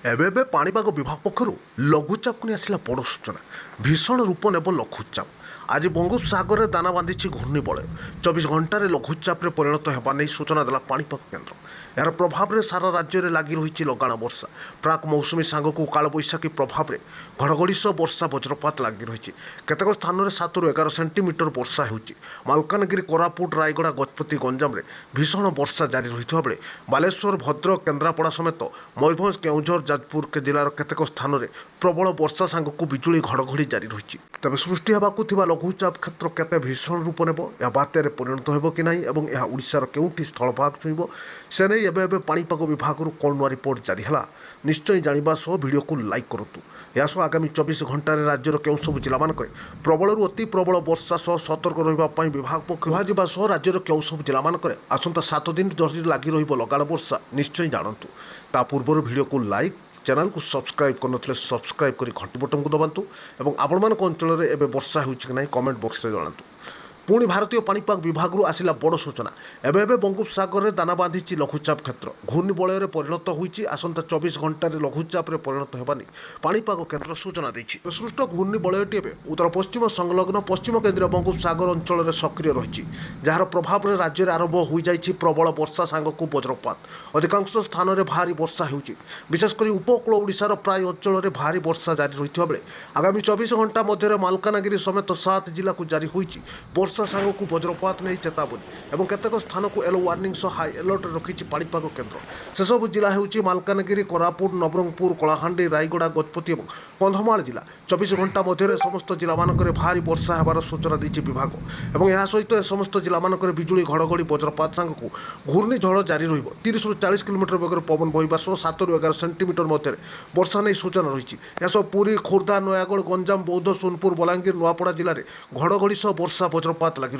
ଏବେ ଏବେ ପାଣିପାଗ ବିଭାଗ ପକ୍ଷରୁ ଲଘୁଚାପକୁ ନେଇ ଆସିଲା ବଡ଼ ସୂଚନା। ଭୀଷଣ ରୂପ ନେବ ଲଘୁଚାପ। ଆଜି ବଙ୍ଗୋପସାଗରରେ ଦାନା ବାନ୍ଧିଛି ଘୂର୍ଣ୍ଣିବଳୟ। 24 ଘଣ୍ଟାରେ ଲଘୁଚାପରେ ପରିଣତ ହେବା ନେଇ ସୂଚନା ଦେଲା ପାଣିପାଗ କେନ୍ଦ୍ର। ଏହାର ପ୍ରଭାବରେ ସାରା ରାଜ୍ୟରେ ଲାଗି ରହିଛି ଲଗାଣ ବର୍ଷା। ପ୍ରାକ୍ ମୌସୁମୀ ସାଙ୍ଗକୁ କାଳବୈଶାଖୀ ପ୍ରଭାବରେ ଘଡ଼ଘଡ଼ି ସହ ବର୍ଷା, ବଜ୍ରପାତ ଲାଗି ରହିଛି। କେତେକ ସ୍ଥାନରେ 7ରୁ 11 ସେଣ୍ଟିମିଟର ବର୍ଷା ହେଉଛି। ମାଲକାନଗିରି, କୋରାପୁଟ, ରାୟଗଡ଼ା, ଗଜପତି, ଗଞ୍ଜାମରେ ଭୀଷଣ ବର୍ଷା ଜାରି ରହିଥିବା ବେଳେ ବାଲେଶ୍ୱର, ଭଦ୍ରକ, କେନ୍ଦ୍ରାପଡ଼ା ସମେତ ମୟୂରଭଞ୍ଜ, କେଉଁଝର, ଯାଜପୁର ଜିଲ୍ଲାର କେତେକ ସ୍ଥାନରେ ପ୍ରବଳ ବର୍ଷା ସାଙ୍ଗକୁ ବିଜୁଳି ଘଡ଼ଘଡ଼ି ଜାରି ରହିଛି। ତେବେ ସୃଷ୍ଟି ହେବାକୁ ଥିବା ଲଘୁଚାପ କ୍ଷେତ୍ର କେତେ ଭୀଷଣ ରୂପ ନେବ, ଏହା ବାତ୍ୟାରେ ପରିଣତ ହେବ କି ନାହିଁ ଏବଂ ଏହା ଓଡ଼ିଶାର କେଉଁଠି ସ୍ଥଳଭାଗ ଛୁଇଁବ, ସେ ନେଇ ଏବେ ଏବେ ପାଣିପାଗ ବିଭାଗରୁ କ'ଣ ନୂଆ ରିପୋର୍ଟ ଜାରି ହେଲା, ନିଶ୍ଚୟ ଜାଣିବା ସହ ଭିଡ଼ିଓକୁ ଲାଇକ୍ କରନ୍ତୁ। ଏହା ସହ ଆଗାମୀ 24 ଘଣ୍ଟାରେ ରାଜ୍ୟର କେଉଁ ସବୁ ଜିଲ୍ଲାମାନଙ୍କରେ ପ୍ରବଳରୁ ଅତି ପ୍ରବଳ ବର୍ଷା ସହ ସତର୍କ ରହିବା ପାଇଁ ବିଭାଗ ପକ୍ଷରୁ କୁହାଯିବା ସହ ରାଜ୍ୟର କେଉଁ ସବୁ ଜିଲ୍ଲାମାନଙ୍କରେ ଆସନ୍ତା 7 ଦିନ ଧରି ଲାଗି ରହିବ ଲଗାଣ ବର୍ଷା, ନିଶ୍ଚୟ ଜାଣନ୍ତୁ। ତା ପୂର୍ବରୁ ଭିଡ଼ିଓକୁ ଲାଇକ୍, ଚ୍ୟାନେଲକୁ ସବସ୍କ୍ରାଇବ୍ କରିନଥିଲେ ସବସ୍କ୍ରାଇବ୍ କରି ଘଣ୍ଟି ବଟନକୁ ଦବାନ୍ତୁ ଏବଂ ଆପଣମାନଙ୍କ ଅଞ୍ଚଳରେ ଏବେ ବର୍ଷା ହେଉଛି କି ନାହିଁ କମେଣ୍ଟ ବକ୍ସରେ ଜଣାନ୍ତୁ। ପୁଣି ଭାରତୀୟ ପାଣିପାଗ ବିଭାଗରୁ ଆସିଲା ବଡ଼ ସୂଚନା। ଏବେ ଏବେ ବଙ୍ଗୋପସାଗରରେ ଦାନା ବାନ୍ଧିଛି ଲଘୁଚାପ କ୍ଷେତ୍ର, ଘୂର୍ଣ୍ଣିବଳୟରେ ପରିଣତ ହୋଇଛି। ଆସନ୍ତା 24 ଘଣ୍ଟାରେ ଲଘୁଚାପରେ ପରିଣତ ହେବା ନେଇ ପାଣିପାଗ କେନ୍ଦ୍ର ସୂଚନା ଦେଇଛି। ସୃଷ୍ଟ ଘୂର୍ଣ୍ଣିବଳୟଟି ଏବେ ଉତ୍ତର ପଶ୍ଚିମ ସଂଲଗ୍ନ ପଶ୍ଚିମ କେନ୍ଦ୍ରୀୟ ବଙ୍ଗୋପସାଗର ଅଞ୍ଚଳରେ ସକ୍ରିୟ ରହିଛି, ଯାହାର ପ୍ରଭାବରେ ରାଜ୍ୟରେ ଆରମ୍ଭ ହୋଇଯାଇଛି ପ୍ରବଳ ବର୍ଷା ସାଙ୍ଗକୁ ବଜ୍ରପାତ। ଅଧିକାଂଶ ସ୍ଥାନରେ ଭାରୀ ବର୍ଷା ହେଉଛି। ବିଶେଷ କରି ଉପକୂଳ ଓଡ଼ିଶାର ପ୍ରାୟ ଅଞ୍ଚଳରେ ଭାରୀ ବର୍ଷା ଜାରି ରହିଥିବା ବେଳେ ଆଗାମୀ 24 ଘଣ୍ଟା ମଧ୍ୟରେ ମାଲକାନଗିରି ସମେତ 7 ଜିଲ୍ଲାକୁ ଜାରି ହୋଇଛି ବର୍ଷା ସାଙ୍ଗକୁ ବଜ୍ରପାତ ନେଇ ଚେତାବନୀ ଏବଂ କେତେକ ସ୍ଥାନକୁ ୟେଲୋ ୱାର୍ଣ୍ଣିଂ ସହ ହାଇ ଆଲର୍ଟ ରଖିଛି ପାଣିପାଗ କେନ୍ଦ୍ର। ସେସବୁ ଜିଲ୍ଲା ହେଉଛି ମାଲକାନଗିରି, କୋରାପୁଟ, ନବରଙ୍ଗପୁର, କଳାହାଣ୍ଡି, ରାୟଗଡ଼ା, ଗଜପତି ଏବଂ କନ୍ଧମାଳ ଜିଲ୍ଲା। 24 ଘଣ୍ଟା ମଧ୍ୟରେ ସମସ୍ତ ଜିଲ୍ଲାମାନଙ୍କରେ ଭାରୀ ବର୍ଷା ହେବାର ସୂଚନା ଦେଇଛି ବିଭାଗ ଏବଂ ଏହା ସହିତ ଏ ସମସ୍ତ ଜିଲ୍ଲାମାନଙ୍କରେ ବିଜୁଳି, ଘଡ଼ଘଡ଼ି, ବଜ୍ରପାତ ସାଙ୍ଗକୁ ଘୂର୍ଣ୍ଣିଝଡ଼ ଜାରି ରହିବ। 30ରୁ 40 କିଲୋମିଟର ବେଗରେ ପବନ ବହିବା ସହ 7ରୁ 11 ସେଣ୍ଟିମିଟର ମଧ୍ୟରେ ବର୍ଷା ନେଇ ସୂଚନା ରହିଛି। ଏହା ସହ ପୁରୀ, ଖୋର୍ଦ୍ଧା, ନୟାଗଡ଼, ଗଞ୍ଜାମ, ବୌଦ୍ଧ, ସୋନପୁର, ବଲାଙ୍ଗୀର, ନୂଆପଡ଼ା ଜିଲ୍ଲାରେ ଘଡ଼ଘଡ଼ି ସହ ବର୍ଷା, ବଜ୍ରପାତ ଲାଗି